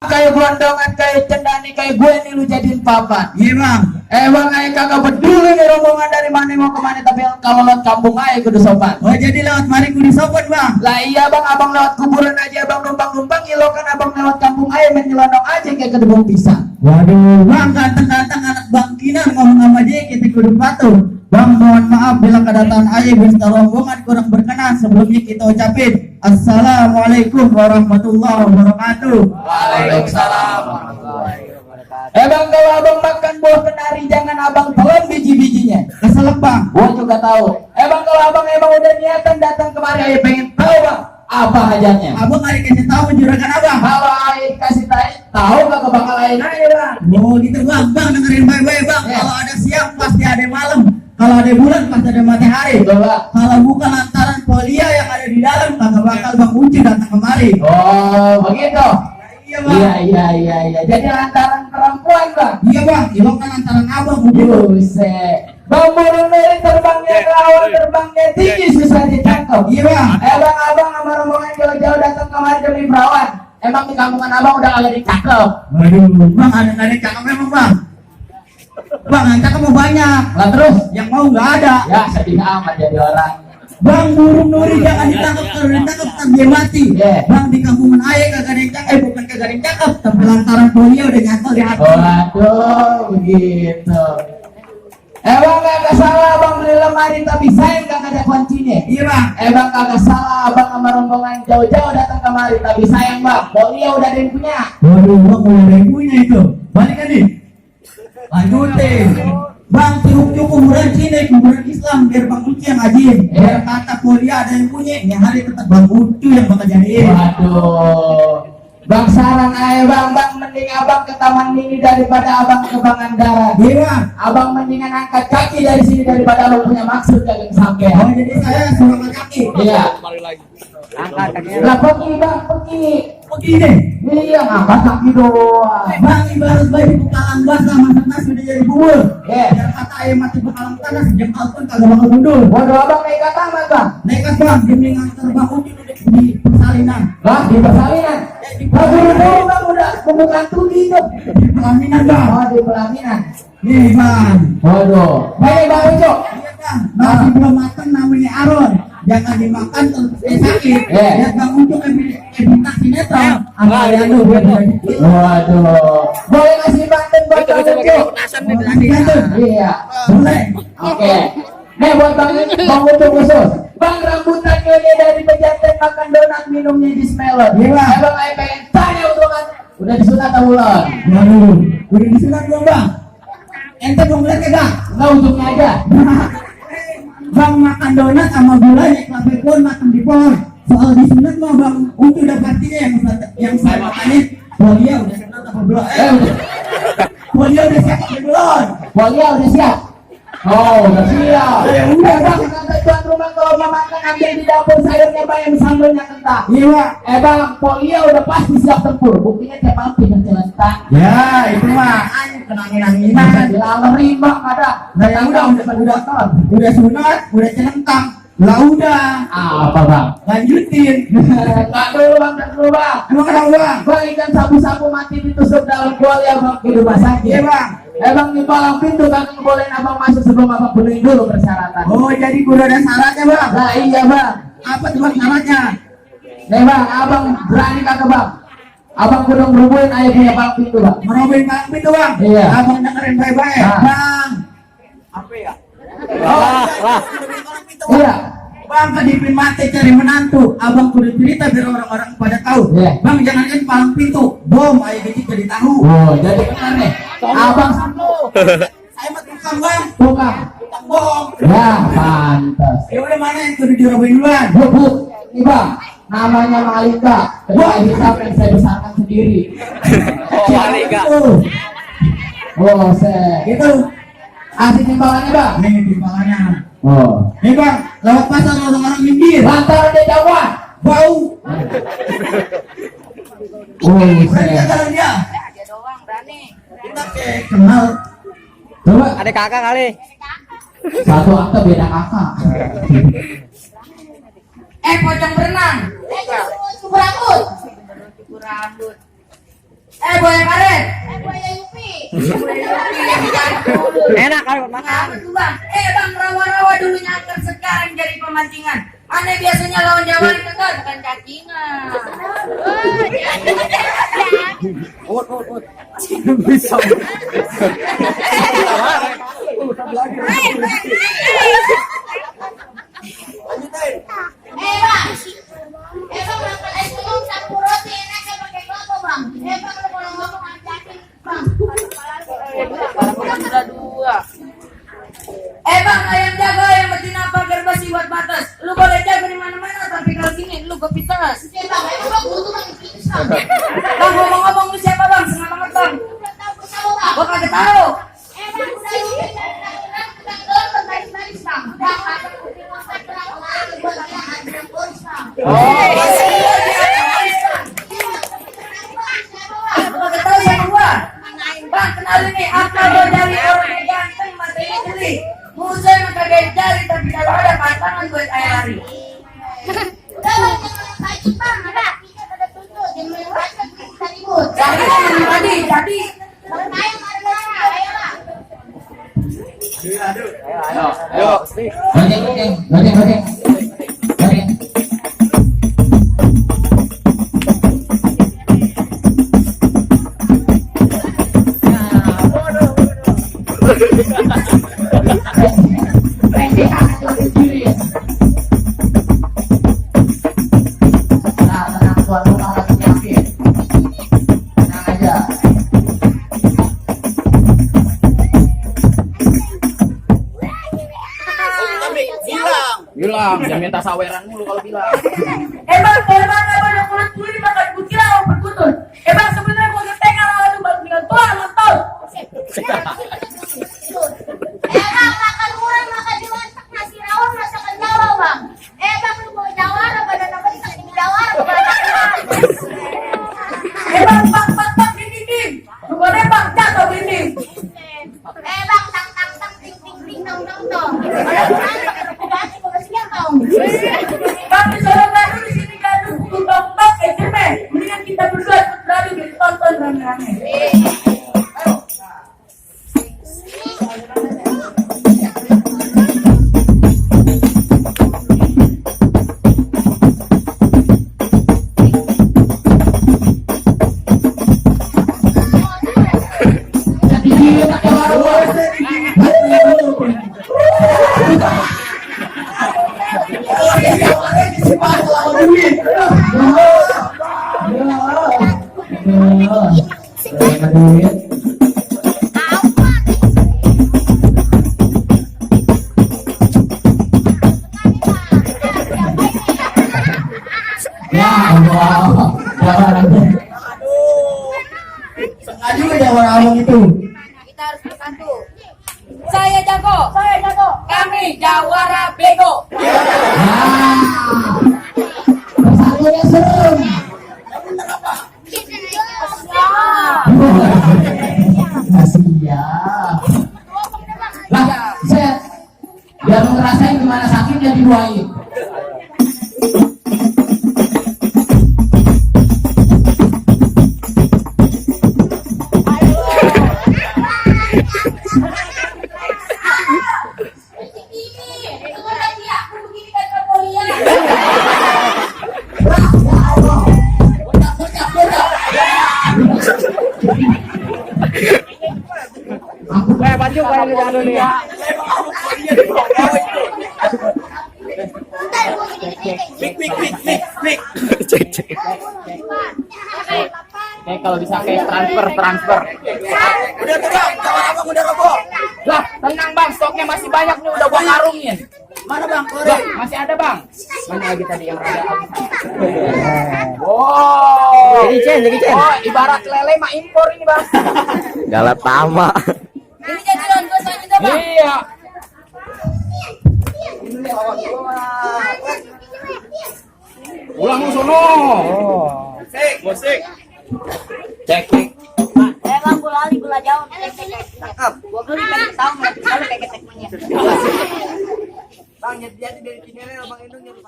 Kayak gelondongan, kayak cendani, kayak gue nih lu jadiin papan. Iya bang. Bang, ayo kagak peduli nih rombongan dari mana mau kemana, tapi kalau lewat kampung aja kudu sopan. Oh jadi lewat mari kudu sopan bang. Lah iya bang, abang lewat kuburan aja abang numpang-numpang, kan abang lewat kampung aja main nyelonong aja kayak kedebong pisang. Waduh bang, ganteng-ganteng anak bang Kinan ngomong sama dia kita kudu patuh. Bang mohon maaf bila kedatangan ayah beserta rombongan kurang berkenan. Sebelumnya kita ucapin Assalamualaikum warahmatullahi wabarakatuh. Waalaikumsalam warahmatullahi wabarakatuh. Bang, kalau abang makan buah kenari jangan abang telan biji-bijinya. Keselak bang. Gua juga tahu. Bang, kalau abang emang udah niatan datang kemari, ayo pengen tahu bang apa hajatnya. Abang hari kasih tahu juragan abang. Kalau ayo kasih tahu gak bakal lain aja bang. Oh gitu bang, bang dengerin baik-baik bang. Ya. Kalau ada siang pasti ada malam. Kalau ada bulan pasti ada matahari. Coba. Kalau bukan lantaran polia yang ada di dalam, kagak bakal bang Uci datang kemari. Oh begitu. Iya bang. Iya. Jadi lantaran perempuan bang. Iya bang, itu kan lantaran abang Uci. Buset. Bang burung dari terbangnya ke awan, terbangnya tinggi susah ditangkap. Iya bang. Bang, abang sama rombongan jauh-jauh datang kemari demi perawan. Emang di kampungan abang udah kagak dicakep. Waduh, bang ada cakep memang bang. Bang, yang cakep mau banyak. Lah terus? Yang mau nggak ada. Ya sedih amat jadi orang. Bang, burung nuri jangan ditangkap, kalau ditangkap ntar dia mati. Yeah. Bang, di kampungan ayah kagak ada yang cakep, bukan kagak ada yang cakep, tapi lantaran polia udah nyantol di hati. Waduh, begitu. Bang, kagak salah abang beli lemari tapi sayang kagak ada kuncinya. Iya bang. Bang, kagak salah abang sama rombongan jauh-jauh datang kemari tapi sayang bang, polia udah ada yang punya. Waduh, bang udah ada yang punya itu. Balik kan nih. Lanjutin. Bang, cukup kuburan Cina, kuburan Islam, biar Bang Uci yang ngajin. Biar kata polia ada yang punya, yang hari tetap Bang Uci yang bakal jadiin. Waduh. Bang saran aja bang, mending abang ke Taman Mini daripada abang ke Pangandaran. Iya bang. Abang mendingan angkat kaki dari sini daripada abang punya maksud kagak sampai. Oh jadi saya suruh angkat kaki. Iya. Angkat kakinya. Lah pergi bang, pergi. Pergi deh. Iya, ngangkat kaki doang. Bang, ibarat bayi bekalan basah masak nasi udah jadi bubur. Iya. Biar kata ayam mati bekalan tanah sejengkal pun kagak bakal mundur. Waduh, abang naik kata apa bang? Nekat bang, demi ngantar Bang Uci di persalinan. Lah di persalinan. Lah buru-buru bang udah pembukaan studi itu. Di pelaminan bang. Oh di pelaminan. Nih bang. Waduh. Baik bang Ucok. Iya bang, nasi belum matang namanya Aron. Jangan dimakan terus sakit. Iya. Lihat Bang Uci bintang sinetron. Amalia lu biar Waduh. Boleh ngasih banten buat bang Ucok? Iya. boleh. Oke. Nih buat bang Ucok khusus. Bang, rambutan nyonya dari pejantan makan donat minumnya di Smelon. Iya, Bang. Bang, ayo pengen tanya untungan. Udah disunat atau belum? Waduh, udah disunat belum bang? Ente belum lihat ya bang? Enggak, ujungnya aja. Bang makan donat sama gulanya, kafe pun makan di pohon. Soal disunat mah bang Uci udah pastinya yang saya makannya. Polia udah sunat apa belum? Polia udah siap apa belum? Polia udah siap. Oh, udah siap. Udah bang, nanti tuan rumah kalau mau makan ambil di dapur sayurnya bayam sambelnya kentang. Iya. Bang, Polia udah pasti siap tempur. Buktinya tiap malam tidur celentang. Ya itu mah kenangin-nanginan. Bisa dilalui bang, ada. Nah yang udah sunat, udah celentang. Lah udah. Apa bang? Lanjutin. Enggak dulu bang, enggak dulu bang. Emang kenapa bang? Bang, ikan sapu-sapu mati ditusuk dalam kuali abang ke rumah sakit. Iya bang. Bang, di palang pintu kagak ngebolehin abang masuk sebelum abang penuhi dulu persyaratan. Oh jadi kudu ada syaratnya bang. Nah iya bang. Apa tuh bang syaratnya? Nih bang, abang berani kagak bang? Abang kudu ngerubuhin ayah punya palang pintu bang. Merobin palang pintu bang. Iya. Abang dengerin baik-baik. Nah. Bang. Apa ya? Iya. Bang kedipin mati cari menantu. Abang kudu cerita biar orang-orang pada tahu. Iya. Bang jangan kan palang pintu. Bom ayah kecil jadi tahu. Oh, jadi benar nih. Abang Saya mah tukang bang. tukang. Tukang bom. Ya, pantas. Ya udah mana yang kudu dirobin duluan? Bu, nih bang, namanya Malika. Kedua hisap yang saya besarkan sendiri. Oh, Malika. Oh, saya. Gitu. Asik timbangannya bang. Nih timbangannya. Oh. Nih bang, lewat pasar orang-orang minggir. Lantaran dia jauhan. Bau. Oh, Berani saya. kagak dia? Aja doang berani. Kita kayak kenal. Coba Ada kakak kali. satu akte beda kakak. Pocong berenang. Cukur rambut. Cukur rambut. Buaya karet. Buaya Yupi. Enak kali buat makan. Apa tuh bang? Bang, rawa-rawa dulunya angker, sekarang jadi pemancingan. Aneh biasanya lawan Jawa di Tegal, bukan cacingan. Ut. Bisa. Bang makan es krim campur roti enaknya pakai kelapa bang. Bang lu kalau ngomong ajakin bang. Udah dua. Bang, ayam jago yang betina pagar basi buat batas. Lu boleh jago di mana-mana, tapi kalau sini lu kepitas. Bang, bang butuh bang itu bang. Bang, ngomong-ngomong lu siapa bang? Senang banget bang. Udah tahu bersama bang. Gua kagak tahu. Bang udah Yupi dan doang baris-baris bang. Bang makan kuping makan terang buat ada boris bang. Gua kagak tahu siapa gua. Bang, kenalin nih, apa gua dari orang yang ganteng, matanya jeli. Musuh yang kagak jari, tapi kalau ada pasangan buat ayari. Udah bang jangan kaji bang. Ada kita ada tuntut jangan main rasa kita ribut. Jadi. Bang ayam ada lagi ayo bang. Ayo. Goceng. Tenang, tuan rumah lagi yakin. Tenang aja. Bilang, jangan minta saweran mulu kalau bilang. Bang, kalau bang apa ada kulit kulit makan kucing atau berkutut? Bang, sebenarnya gua ketengah lawan lu bang dengan tua mantau. Bang makan murah makan di warteg nasi rawon masakan Jawa bang. Bang lu mau jawara badan apa ikan di jawara Bang, dinding. Lu boleh bang, jatuh dinding. Bang tang ting ting ting dong dong dong. Bang bersih dong. Bang, di Solo gaduh, di sini gaduh, kudu bang, cemen. Mendingan kita berdua ikut gaduh jadi tonton rame-rame. Jadi dia pakai warung. Ya Allah, sengaja jawab abang itu. Kita harus bersatu. Saya jago. Kami jawara bego. Bersatu ya serem. Siap. Lah, set. Biar lu ngerasain gimana sakitnya dibuahin. Baju kayak lu jangan dulu ya. Cek. Kalau bisa kayak transfer. Udah tuh bang, kawan abang udah roboh. Lah, tenang bang, stoknya masih banyak nih, udah gua karungin. Mana bang? Bang, masih ada bang. Mana lagi tadi yang rada habis? Wow. Jadi Cen. Oh, ibarat lele mah impor ini bang. Galatama. Ini jadian gua juga bang. Iya. Ulang sono. Musik. Cek. Bang, gula jauh. Cakep. Gua beli pengen tahu nggak kalau kayak ketek punya. Bang, jadi dari Cinere Bang Indung jadi